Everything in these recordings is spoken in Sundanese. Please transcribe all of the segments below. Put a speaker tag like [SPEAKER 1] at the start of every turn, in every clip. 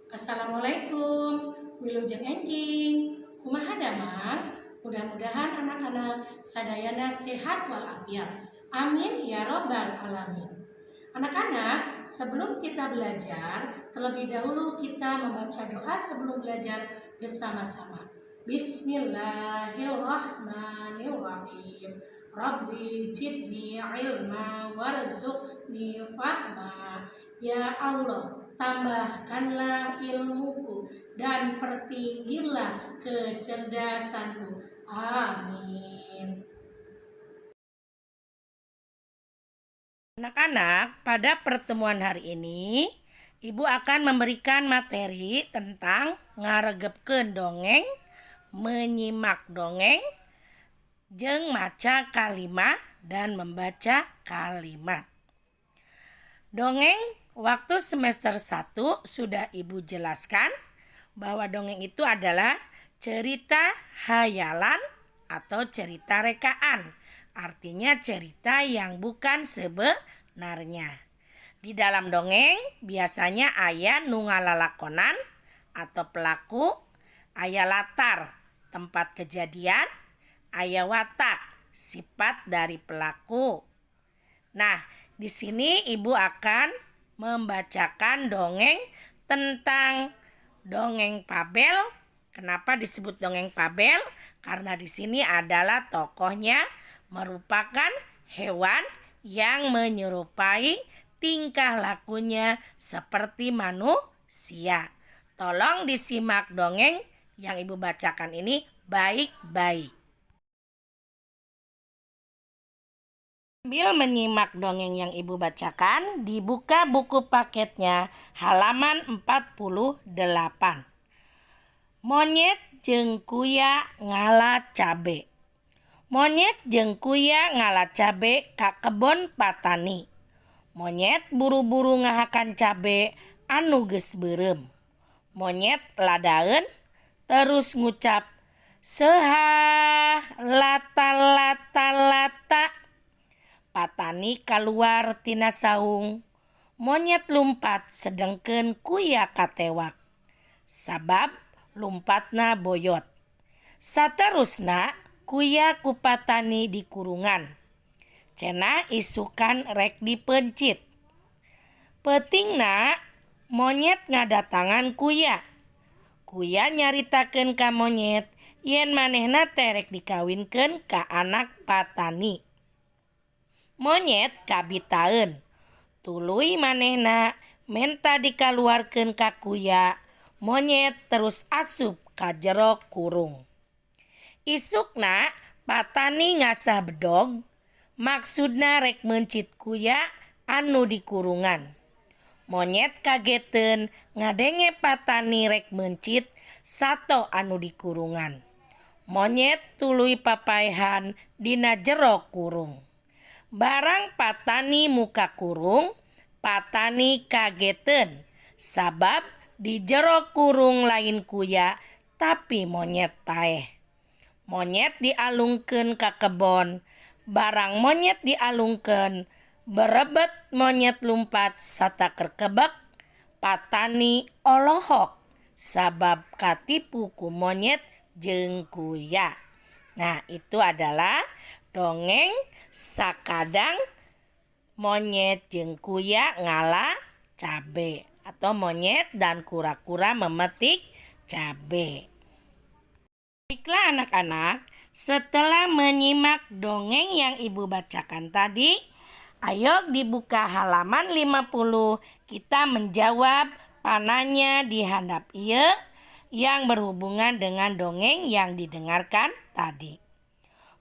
[SPEAKER 1] Assalamualaikum, Wilujeng enjing. Kumaha damang? Mudah-mudahan anak-anak sadayana sehat walafiat. Amin ya robbal alamin. Anak-anak, sebelum kita belajar, terlebih dahulu kita membaca doa sebelum belajar bersama-sama. Bismillahirrahmanirrahim. Rabbi zidni ilma warzuqni fahma. Ya Allah, tambahkanlah ilmuku dan pertinggilah kecerdasanku. Amin. Anak-anak, pada pertemuan hari ini, Ibu akan memberikan materi tentang ngaregepkeun dongeng, menyimak dongeng, jeung maca kalimah dan membaca kalimat. Dongeng waktu semester 1 sudah Ibu jelaskan bahwa dongeng itu adalah cerita hayalan atau cerita rekaan. Artinya cerita yang bukan sebenarnya. Di dalam dongeng biasanya aya nu ngalalakonan atau pelaku, aya latar tempat kejadian, aya watak sifat dari pelaku. Nah, di sini Ibu akan membacakan dongeng tentang dongeng Fabel. Kenapa disebut dongeng Fabel? Karena di sini adalah tokohnya merupakan hewan yang menyerupai tingkah lakunya seperti manusia. Tolong disimak dongeng yang Ibu bacakan ini baik-baik. Sambil menyimak dongeng yang Ibu bacakan, dibuka buku paketnya halaman 48. Monyet jeung kuya ngala cabe. Monyet jeung kuya ngala cabe ka kebon patani. Monyet buru-buru ngahakan cabe anu geus beureum. Monyet ladaeun terus ngucap, "Seuhah lata lata lata." Patani kaluar tina saung. Monyet lumpat sedengkeun kuya katewak. Sabab lumpatna boyot. Saterusna kuya ku patani dikurungan. Cenah isukan rek dipeuncit. Peutingna monyet ngadatangan kuya. Kuya nyaritakeun ka monyet yen manehna teh rek dikawinkeun ka anak patani. Monyet kabitaeun. Tuluy manehna menta dikaluarkeun ka kuya. Monyet terus asup ka jero kurung. Isukna patani ngasah bedog maksudna rek meuncit kuya anu dikurungan. Monyet kageteun ngadenge patani rek meuncit sato anu dikurungan. Monyet tuluy papaehan dina jero kurung. Barang patani muka kurung, patani kageteun sabab di jero kurung lain kuya, tapi monyet paeh. Monyet dialungkeun ka kebon. Barang monyet dialungkeun, berebet monyet lumpat satakekebek. Patani olohok sabab katipu ku monyet jeung kuya. Nah, itu adalah dongeng Sakadang Monyet jeung Kuya Ngala Cabe atau monyet dan kura-kura memetik cabe. Baiklah anak-anak, setelah menyimak dongeng yang Ibu bacakan tadi, ayo dibuka halaman 50, kita menjawab pananya di handap ieu yang berhubungan dengan dongeng yang didengarkan tadi.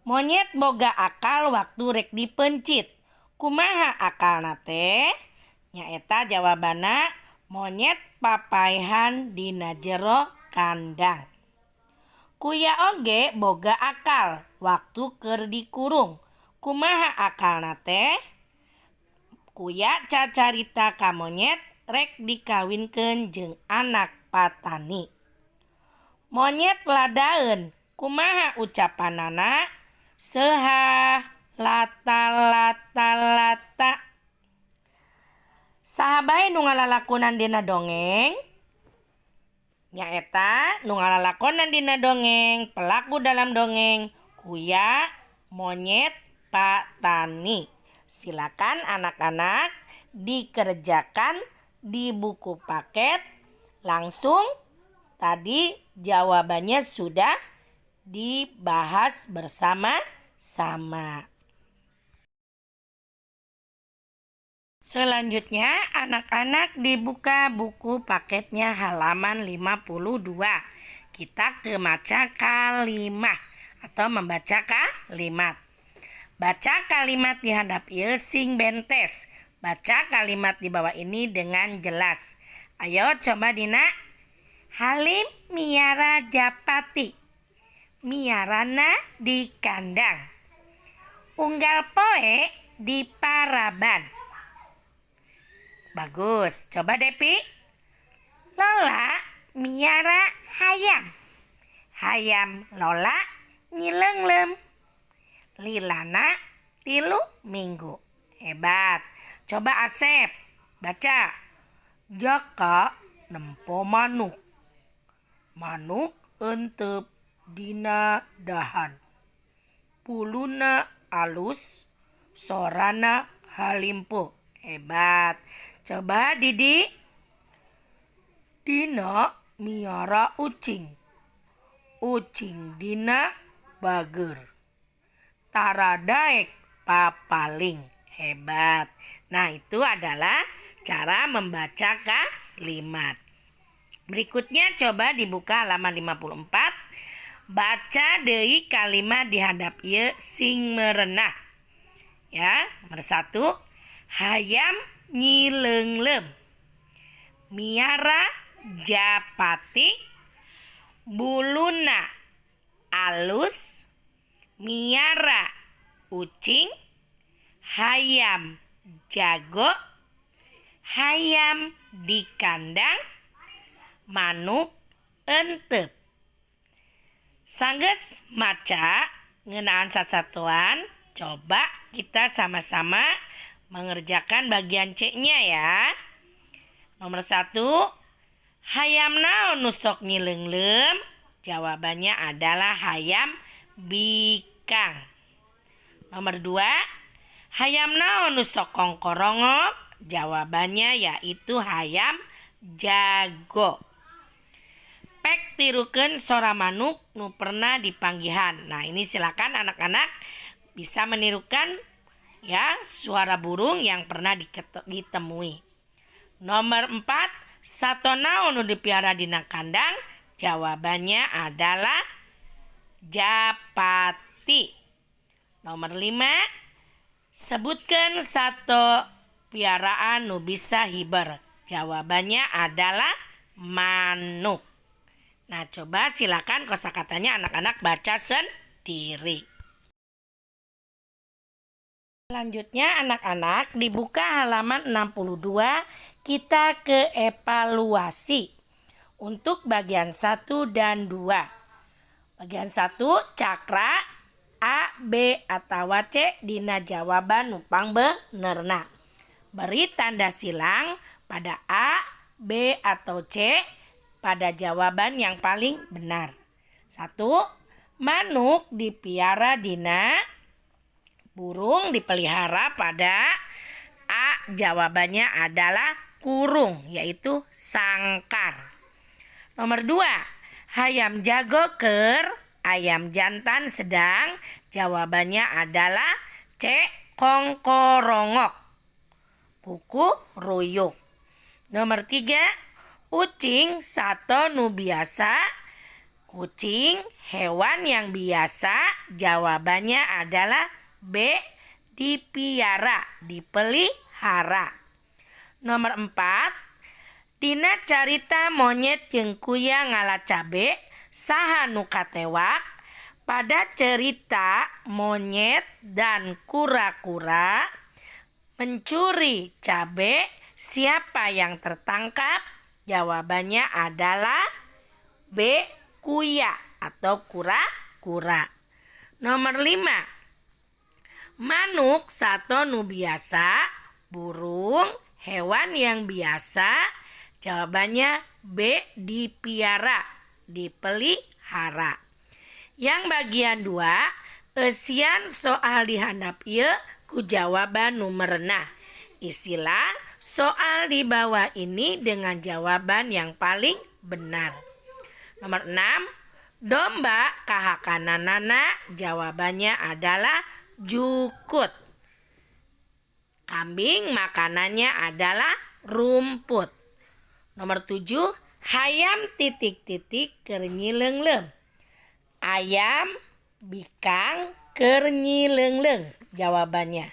[SPEAKER 1] Monyet boga akal waktu rek dipeuncit. Kumaha akalna teh? Nyaeta jawabanna monyet papaehan dina jero kandang. Kuya oge boga akal waktu keur dikurung. Kumaha akalna teh? Kuya cacarita ka monyet rek dikawinkeun jeung anak patani. Monyet ladaeun, kumaha ucapanana? Seuhah lata lata lata. Saha bae nu ngalalakonan dina dongeng? Nyaeta nu ngalalakonan dina dongeng, pelaku dalam dongeng, kuya, monyet, Pak Tani. Silakan anak-anak dikerjakan di buku paket langsung. Tadi jawabannya sudah dibahas bersama-sama. Selanjutnya anak-anak dibuka buku paketnya halaman 52. Kita ke maca kalimah atau membaca kalimat. Baca kalimat di handap ieu sing bentes. Baca kalimat di bawah ini dengan jelas. Ayo coba, Dina. Halim miara japati. Miarana di kandang. Unggal poe diparaban. Bagus. Coba, Depi. Lola miara hayam. Hayam Lola nyileungleum. Lilana 3 minggu. Hebat. Coba Asep. Baca. Jaka nempo manuk. Manuk euteup dina dahan. Buluna alus, sorana halimpu. Hebat. Coba Didi. Dina miara ucing. Ucing Dina bager. Tara daek papaling. Hebat. Nah, itu adalah cara membaca kalimat. Berikutnya coba dibuka halaman 54. Baca deui kalimat di handap ieu sing merenah. Ya, nomor 1. Hayam nyileungleum. Miara japati, buluna alus, miara ucing, hayam jago, hayam di kandang, manuk euteup. Sanggeus maca ngeunaan sasatuan, coba kita sama-sama mengerjakan bagian C-nya ya. Nomor 1, hayam naon nu sok nyileungleum? Jawabannya adalah hayam bikang. Nomor 2, hayam naon nu sok kongkorongok? Jawabannya yaitu hayam jago. Pek tirukeun sora manuk nu pernah dipanggihan. Nah, ini silakan anak-anak bisa menirukan ya suara burung yang pernah ditemui. Nomor 4, sato naon nu dipiara dina kandang? Jawabannya adalah japati. Nomor 5, sebutkan sato piaraan nu bisa hiber. Jawabannya adalah manuk. Nah, coba silakan kosakatanya anak-anak baca sendiri. Selanjutnya anak-anak dibuka halaman 62, kita ke evaluasi untuk bagian 1 dan 2. Bagian 1, cakra A, B, atau C dina jawaban nu pangbenerna. Beri tanda silang pada A, B, atau C pada jawaban yang paling benar. 1, manuk dipiara dina, burung dipelihara pada A, jawabannya adalah kurung, yaitu sangkar. Nomor 2, hayam jago keur, ayam jantan sedang, jawabannya adalah C, kongkorongok, kukuruyuk. Nomor 3, ucing sato nu biasa, kucing hewan yang biasa, jawabannya adalah B, dipiara, dipelihara. Nomor 4, dina carita monyet jeung kuya ngala cabe, saha nu katewak? Pada cerita monyet dan kura-kura mencuri cabe, siapa yang tertangkap? Jawabannya adalah B, kuya atau kura-kura. Nomor 5, manuk sato nu biasa, burung hewan yang biasa, Jawabannya B, dipiara, dipelihara. Yang bagian 2, eusian soal di handap ieu ku jawaban nu merenah. Isilah soal di bawah ini dengan jawaban yang paling benar. Nomor 6, domba kahakananana, jawabannya adalah jukut. Kambing makanannya adalah rumput. Nomor 7, hayam titik-titik keur nyileungleung. Ayam bikang keur nyileungleung jawabannya.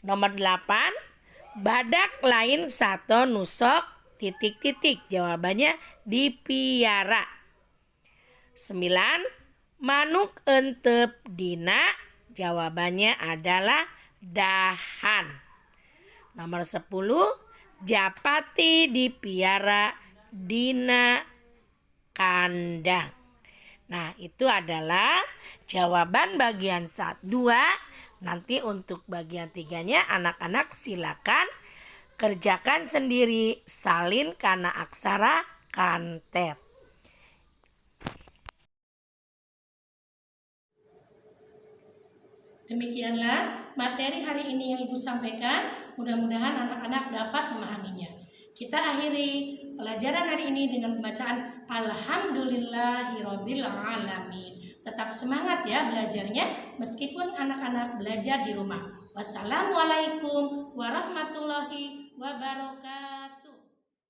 [SPEAKER 1] Nomor 8, badak lain sato nu sok titik-titik, jawabannya dipiara. 9, manuk entep dina, jawabannya adalah dahan. Nomor 10, japati dipiara dina kandang. Nah, itu adalah jawaban bagian 2. Nanti untuk bagian 3-nya anak-anak silakan kerjakan sendiri, salin kana aksara kantet. Demikianlah materi hari ini yang Ibu sampaikan. Mudah-mudahan anak-anak dapat memahaminya. Kita akhiri pelajaran hari ini dengan pembacaan Alhamdulillahirabbil alamin. Tetap semangat ya belajarnya meskipun anak-anak belajar di rumah. Wassalamualaikum warahmatullahi wabarakatuh.